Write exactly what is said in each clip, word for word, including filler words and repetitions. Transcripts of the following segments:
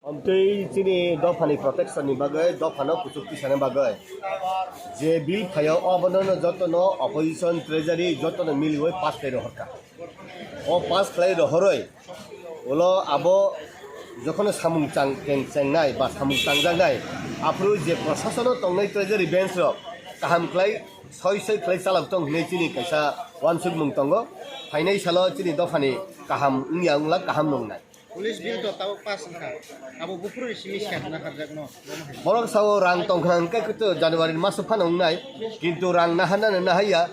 Amtwi chini dophani protection ni bagwi, dophano kuchuk tisani bagwi je bill phaio, obono jotono opposition, treasury jotono miliwi pass khlai rohorkha. O pass khlai rohorwi ulo abo jokhon samung chang-, cheng-, chengnai ba samung changjaknai, aphuru je prosasono tongnai treasury bench rok kaham khlai soi soi khlai chalok tong hinwi chini kaisa uansukmung tongo. Phainai salo chini dophani kaham wngya wngla kaham nungnai. Police bill to tabuk pass wngkha. Abo buphuruni simi siya hwnna harjakno. Borok sao rang tongkha hwnkhe kito January maso phano wngnai. Kintu rang naharnani nahaiya.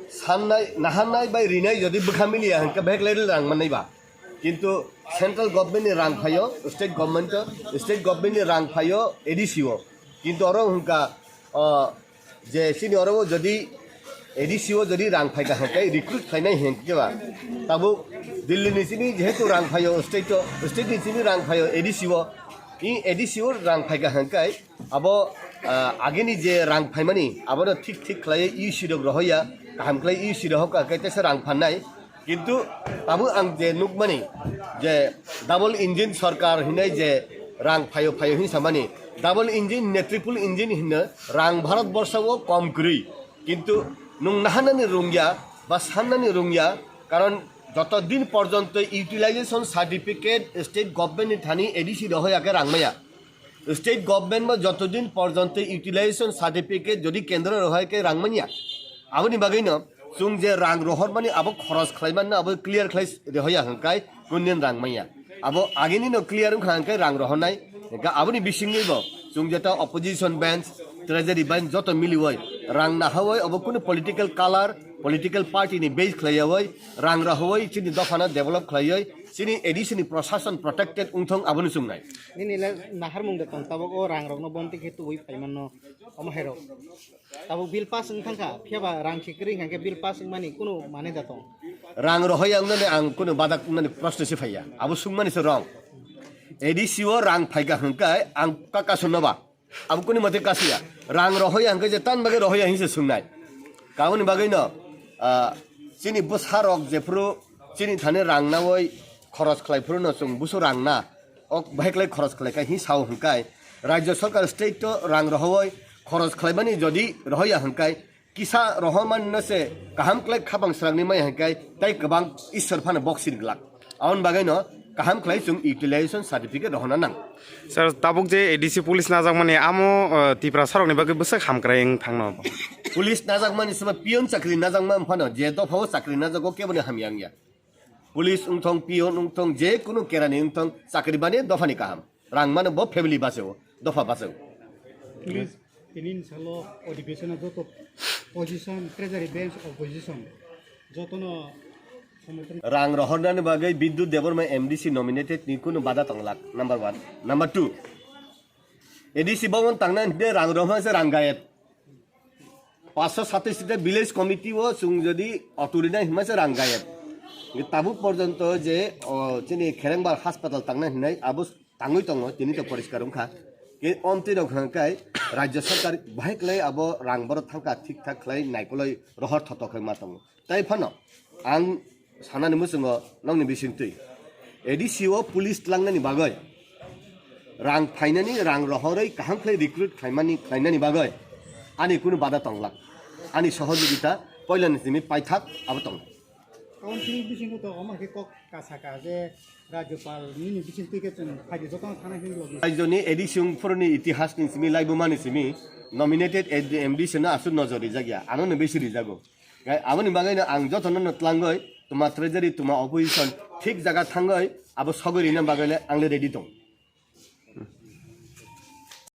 Sannai, naharnai bai rinai jodi bwkha miliya hwnkhe behlai rang mannai ba. Kintu central government ni rang phaio, state government o, state government ni rang phaio A D C o. Kintu oro hwnkha, o, je chini oro o jodi A D C o jodi rang phaikha hwnkhe recruit khlainai hwnkhe ba tabuk Delhi ni simi jehetu rang phaio state o, state ni simi rang phaio A D C o, i A D C o rang phaikha hwnkhe abo, ah, agini je rang phaimani abono thik thik khlai U C rok rohoya, kaham khlai U C rohorkha hwnkhe teisa rang phannai. Kintu tabuk ang je nukmani je double engine sarkar hinwi je rang phaio phaio hin samani, double engine ne triple engine hinno rang Bharat borsao kom kwrwi. Kintu nwng naharnani rungya ba sannani rungya, karon joto din porjonto utilization certificate state government ni thani A D C rohoya khe rang maya. State government bo joto din porjonto utilization certificate jodi kendro rohai khe rang manya. Aboni bagwi no chwng je rang rohormani abo khoros khlaimanno abo clear khlai rohoya hwnkhe kundin rang manya. Abo agini no clear wngkha hwnkhe rang rohornai. Hwnkhe aboni bisingwi bo chwng jeta opposition bench, treasury bench joto miliwi rang nahawi abo kunu political color, political party ni base khlaiyawi rang rohoi chini dophano develop khlaiwi chini A D C ni prosason protected wngthong abono chwngnai. Nini le naharmung de tong tabuk o rang rokno bonti khe tubui phaimanno omo hai rok. Tabuk bill pass wng thangkha, phiya ba rang si kwrwi hwnkha khe bill pass wngmani kunu mane da tong? Rang rohoi ang nani ang kunu badak nani proshno se phaiya. Abo sungmani se wrong. A D C o rang phaikha hwnkhe ang kaka sunno ba. Abo kuni mate kasiya. Rang rohoya hwnkhe je tan bagwi rohoya hinse sungnai. Kaboni bagwi no, ah, chini bwsa rok jephuru chini thani rang nawi khoros khlai phuru no chwng busu rang na. Ok, bahai khlai khoros khlai kha hi sao hwnkhe. Rajya sarkar state to rang rohoi khoros khlaimani jodi rohoya hwnkhe kisa rohormani no se kaham khlai khabang srangni maya hwnkhe tai kwbang Ishwar phano boxing glak. Aboni bagwi no kaham khlai chwng utilization certificate rohorna nang. Sir, tabuk je A D C police najakmani amo, uh, Tipra sarokni bagwi bwswk hamkrai wng thangno. Police najakmani sima peon chakri najakma phano je dophao chakri najago keboni hamya wngya. Police wngthong, peon wngthong, je kunu kerani wngthong, chakri bani dophani kaham. Rang mano bo family bachao, dopha bachao. Please, tini ni salo adhibeshon joto position, treasury bench opposition, jotono somoitwrwng. Rang rohornani bagwi Bidyut Debbarma M D C nominated ni kunu bada tonglak, number one. Number two, A D C bhaban tangna hwnkhe rang rohorma se rang gayab. Paanch sho satais ta village committee o chwng jodi authority nai hwnma se rang gayab. Tabuk porjonto je, o, chini Kherengbar hospital tangna hinai abo tangwi tongo, tini to poriskar wngkha. Ke omtwi rok hwnkhai rajya sarkar bahai khlai abo rang borok thangkha thik thak khlai naikoloi rohor thotok khai ma tongo. Tai phano ang sanani muchungo nokni bisingtwi A D C o police tlangnani bagwi rang phainani, rang rohorwi kaham khlai recruit khlaimani, khlainani bagwi ani kunu bada tonglak. Ani sohojogita poilani simi paithak abo tongo. Aboni simi bisingo to omo khe kok kasaka je Rajyapal nini bisingtwi khe chwng phaidi jotono thana himlogwi. Rajyoni A D C wngphuruni itihasni simi laibumani simi nominated M D C no aswk nojor rijak ya, ano no besi rijago. Gai aboni bagwi no ang jotono no tlangwi tuma treasury tuma opposition thik jaga thangwi abo sogwi rina bagwi le ang le ready tong.